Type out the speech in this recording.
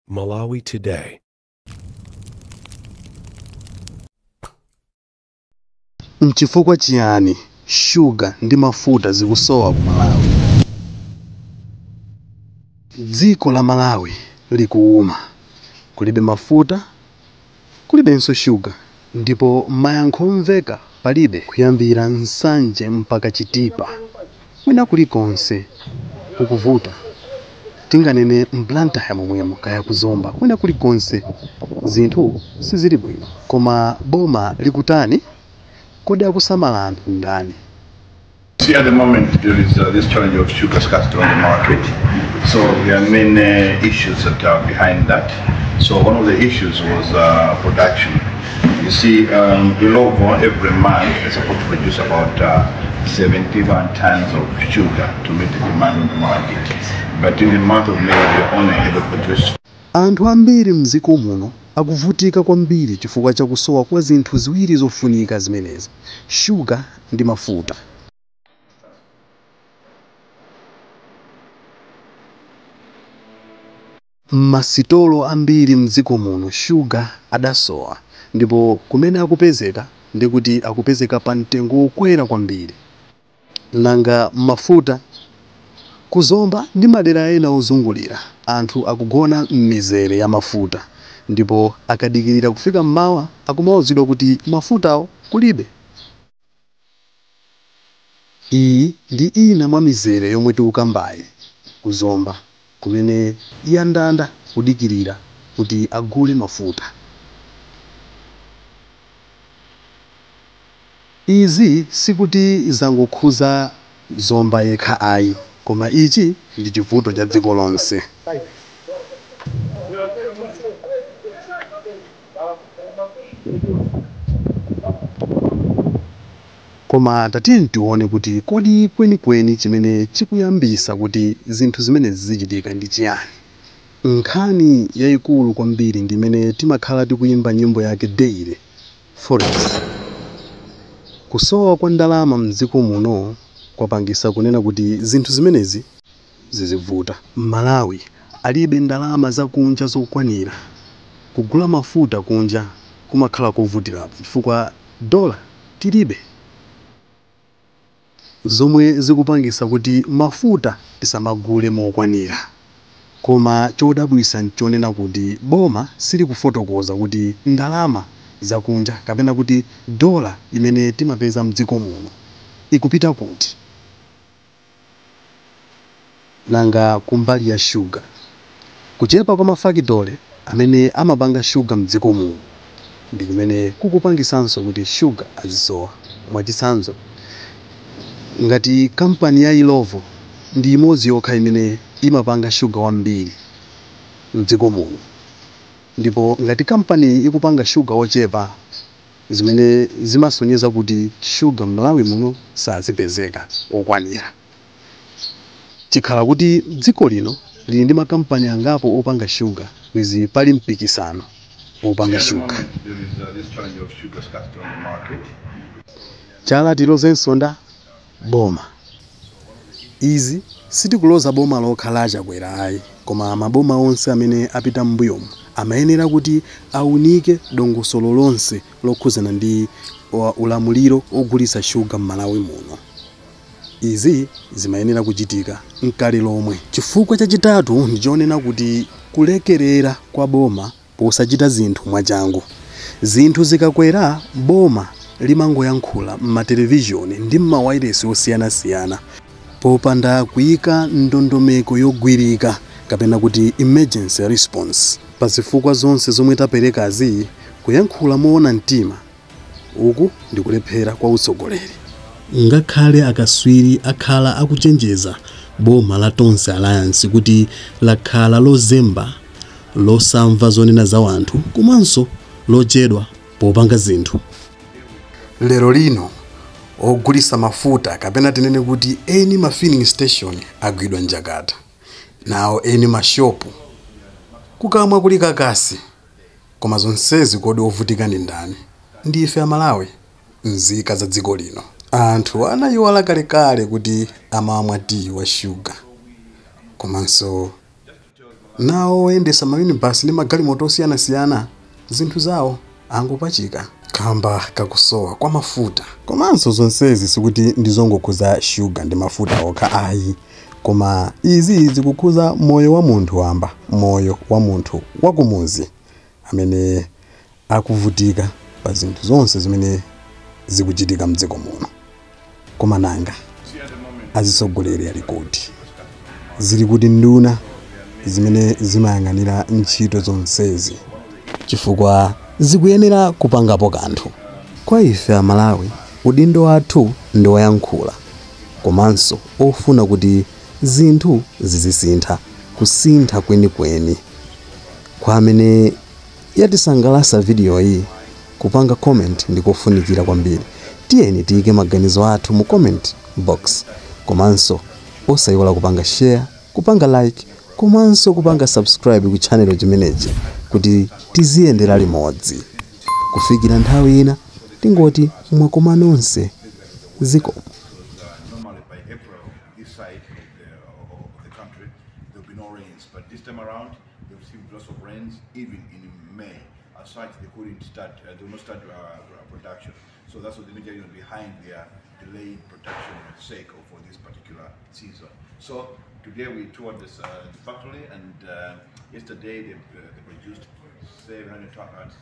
Malawi Today. Nchifukwa chiyani shuga ndi mafuta zikusowa ku Malawi? Dziko la Malawi likuuma, kulibe mafuta, kulibenso shuga, ndipo mayankho omveka palibe kuyambira Nsanje mpaka Chitipa, mwina kulikonse kukuvuta. Tinganene m'Blantyre momwemo kaya kuzomba, kwina kulikonse zinthu sizili bwino. Koma boma likutani? Kodi akusamala anthu ndani? See, at the moment there is this challenge of sugar scarcity on the market. So there are many issues that are behind that. So one of the issues was production. You see, Illovo every month is supposed to produce about 71 tons of sugar to meet the demand on the market. But in the month of May, we are only able to produce. Anthu ambiri mdziko muno akuvutika kwambiri chifukwa chakusowa kwa zinthu ziwiri zofunika zimenezi, shuga ndi mafuta. M'masitolo ambiri mdziko muno shuga adasowa, ndipo kumene akupezeka ndikuti akupezeka pa mtengo wokwera kwambiri. Nanga mafuta? Kuzomba ndi madera ena ozungulira, anthu akugona m'mizere ya mafuta, ndipo akadikirira kufika mmawa akumauzidwa kuti mafutawo kulibe. Iyi ndi ina mwa mizere yomwe tikukambayi kuzomba, kumene yandanda kudikirira kuti agule mafuta. Izi sikuti zangokhuza Zomba yekha ayi, koma ichi ndi chivuto cha dziko lonse. Koma tatiyeni tione kuti kodi kwenikweni chimene chikuyambisa kuti zinthu zimenezi zichitika ndi chiyani. Nkhani yayikulu kwambiri ndi imene timakhala tikuyimba nyimbo yake daily, forex. Kusowa kwa ndalama mdziko muno kwapangisa kunena kuti zinthu zimenezi zizivuta. Malawi alibe ndalama zakunja zokwanira. Kugula mafuta kunja kumakhala kovutirapo chifukwa dola tilibe, zomwe zikupangisa kuti mafuta tisamagule mokwanira. Koma chodabwisa nchonena kuti boma silikufotokoza kuti ndalama zakunja kapena kuti dola imene timapeza mdziko muno ikupita kuti. Nanga kumbali ya shuga, kuchepa kwa mafakitole amene amapanga shuga mdziko muno ndi kumene kukupangisanso kuti shuga azisowa. Mwachitsanzo, ngati kampani ya Illovo ndi imodzi yokha imene imapanga shuga wambiri mdziko muno, ndipo ngati kampani ikupanga shuga wochepa, zimene zimasonyeza kuti shuga m'Malawi muno sazipezeka okwanira. Chikhala kuti dziko lino lili ndi makampani angapo opanga shuga, bwezi pali mpikisano wopanga See, at the shuga. moment there is this challenge of sugar scarcity on the market. Chala tilozenso nda boma. Izi sitikuloza boma lokha la Chakwera ayi, koma maboma onse amene apita m'mbuyomu amayenera kuti aunike dongosolo lonse lokhuzana ndi ulamuliro ogulitsa shuga m'Malawi muno. Izi zimayenera kuchitika nkale lomwe. Chifukwa chachitatu ndichonena kuti kulekerera kwa boma posachita zinthu mwachangu. Zinthu zikakwera, boma limangoyankhula m'matelevizhoni ndi m'mawailesi osiyanasiyana popanda kuyika ndondomeko yogwirika kapena kuti emergency response. Pa zifukwa zonse zomwe taperekazi, kuyankhula moona mtima uku ndi kulephera kwa utsogoleri. Ngakhale akaswiri akhala akuchenjeza boma la Tonse Alliance kuti lakhala lozemba, losamva zonena za wanthu komanso lochedwa popanga zinthu, lero lino ogulisa mafuta kapena tinene kuti eni ma filling station agwidwa njakata, nawo eni mashopu kukamwa kuli kakasi. Koma zonsezi kodi ovutika ndi ndani? Ndife Amalawi, nzika za dziko lino. Anthu anayiwala kalekale kuti amamwa tiyi wa shuga komanso Nawo oyendesa maminibasi ndi magalimoto osiyanasiyana zinthu zawo angopachika kamba kakusowa kwa mafuta. Komanso zonsezi sikuti ndizongokhuza shuga ndi mafuta okha ayi, koma izi zikukhuza moyo wa munthu wamba, moyo wa munthu wakumuzi amene akuvutika pa zinthu zonse zimene zikuchitika mdziko muno. Koma nanga azitsogoleri ali kuti? Zili kuti nduna zimene zimayang'anira ntchito zonsezi, chifukwa zikuyenera kupangapo kanthu. Kwa ife Amalawi, udindo wathu ndi woyankhula komanso ofuna kuti zinthu zizisintha, kusintha kwenikweni. Kwa amene yatisangalatsa video iyi, kupanga comment ndikofunikira kwambiri. Tiyeni tiyike maganizo athu mu comment box, komanso osayiwala kupanga share, kupanga like, komanso kupanga subscribe ku channel chimenechi kuti tiziyendera limodzi kufikira nthawi ina. Tingoti mwakoma nonse, zikomo. Normally by April, this side of the country, there'll be no rains. But this time around, they received lots of rains, even in May. As such, they couldn't start, they will not start production. So that's what the major reason behind their delayed production cycle for this particular season. So today we toured this the factory, and yesterday they produced 700 tons.